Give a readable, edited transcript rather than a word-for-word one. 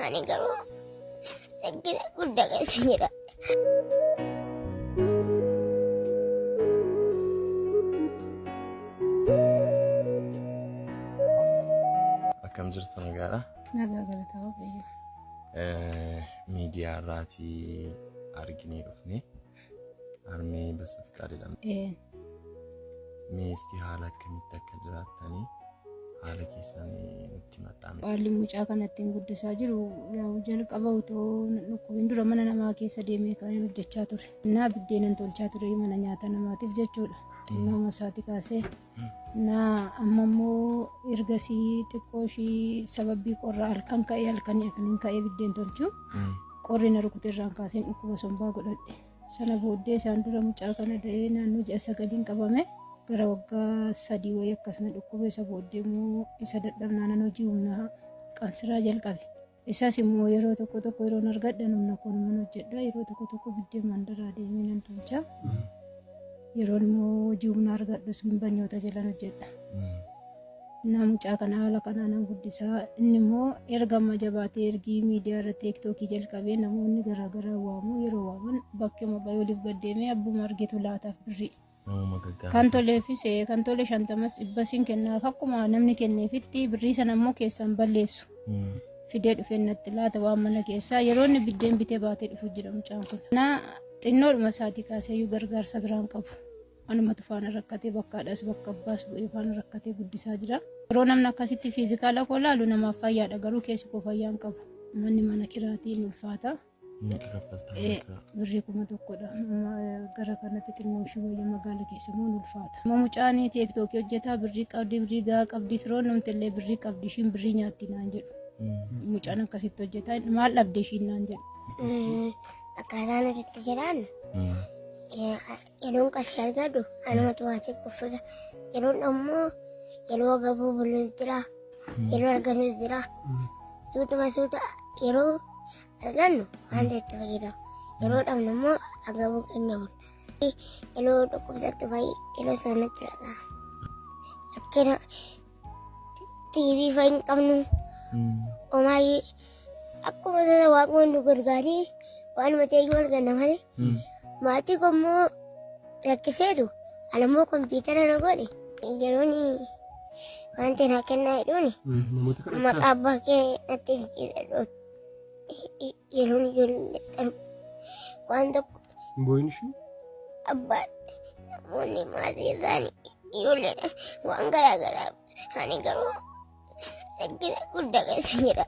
Ani garuu rakkina guddaa keessa jira. Akkam jirtu nagaadha? Nagaa galataa Waaqayyo. Miidiyaa irraatii arginee dhufne harmee Bassafiqaa jedhamti. Meestii haala akkamitti akka jiraattanii haala keessan nutti himadhaa. Haalli mucaa kana ittiin guddisaa jiru yaa'u jalqaba otoo dhukkubin dura mana namaa keessa deemee kan inni hojjechaa ture. Innaa biddeenan tolchaa ture mana nyaata namaatiif jechuudha. Xinnooma isaati kaasee. Innaa amma immoo ergasii xiqqoo ishii sababii qorraa halkan ka'ee halkanii kan hin ka'ee biddeen tolchu qorri na rukute irraan kaaseen dhukkuba sombaa godhadhe. Sana booddee isaan dura mucaa kana da'ee naannoo ji'a sagaliin qabame gara waggaa 3 wayii akkas na dhukkube. Isa booddee immoo isa dadhabnaanan hojii humnaa qansiraa jalqabe. Isas immoo yeroo tokko tokko yeroon argadhan humna koonuman hojjedha. Yeroo tokko tokko biddeen mandaraa deemee nan tolcha. Yeroon immoo hojii humnaa argadhus gimbanyoota jalan hojjedha. Innaa mucaa kana haala kanaa nan guddisaa. Inni immoo erga amma jabaatee ergii miidiyaa irratti teektookii jalqabee namoonni garaagaraa waamu. Yeroo waaman bakkuma ba'ee oliif gad deemee abbuma argetu laataaf birrii. Namuma gaggaafatu. Kan toleefis kan tole shantamas dhibbas hin kennaaf akkuma namni kenneefitti birrii sana immoo keessaan balleessu. Fidee dhufee natti laata waan mana keessaa yeroo inni biddeen bitee baatee dhufu jira mucaan kun. Naa xinnoodhuma isaatii kaaseeyyuu gargaarsa biraan qabu. Anumatu faana rakkatee bakka haadhaas bakka abbaas bu'ee faana rakkatee guddisaa jira. Yeroo namni akkasitti fiizikaala koo laalu namaaf fayyaadha garuu keessi koo fayyaa hin qabu. Manni mana kiraatiin ulfaata. Meeqa kaffalta mana kiraa? Birrii 1000dha. Gara kanatti xinnoo ishii wayya magaala keessa immoo ni ulfaata. Amma mucaan teektookii hojjetaa birrii qabdi birrii gahaa qabdi firoon numti illee birrii qabdi ishiin birrii nyaatti naan jedhu. Mucaan akkasitti hojjetaa maal dhabde ishiin naan jedhu. Akkaataa nuti itti jiraannu yeroon qarshii argadhu anumatu maatii kuffisa. Yeroon ammoo yeroo agabuu bulus jira. Yeroo argannus jira. Suutuma suuta yeroo argannu wanta itti fayyadamu. Yeroo dhabnu immoo agabuu keenya bulla. Yeroo dhukkubsattu fa'i yeroo sanatti dhaga'ama. Rakkina TV fa'i hin qabnu. Homaayyuu akkuma sana waaqni nu gargaaree waanuma ta'eyyuu arganna malee. Maatii koo immoo rakkiseetu ana immoo kompiitara na godhe yeroon wanti na kennaa jedhuuni Namoota kadhachaa. maqaa abbaa kee natti jijjiiradhu yeroon ijoollee qabu waan tokko Hin boo'in ishee. abbaa namoonni maatii isaanii ijoolleedha waan garaa garaa ani garuu rakkina guddaa keessa jira.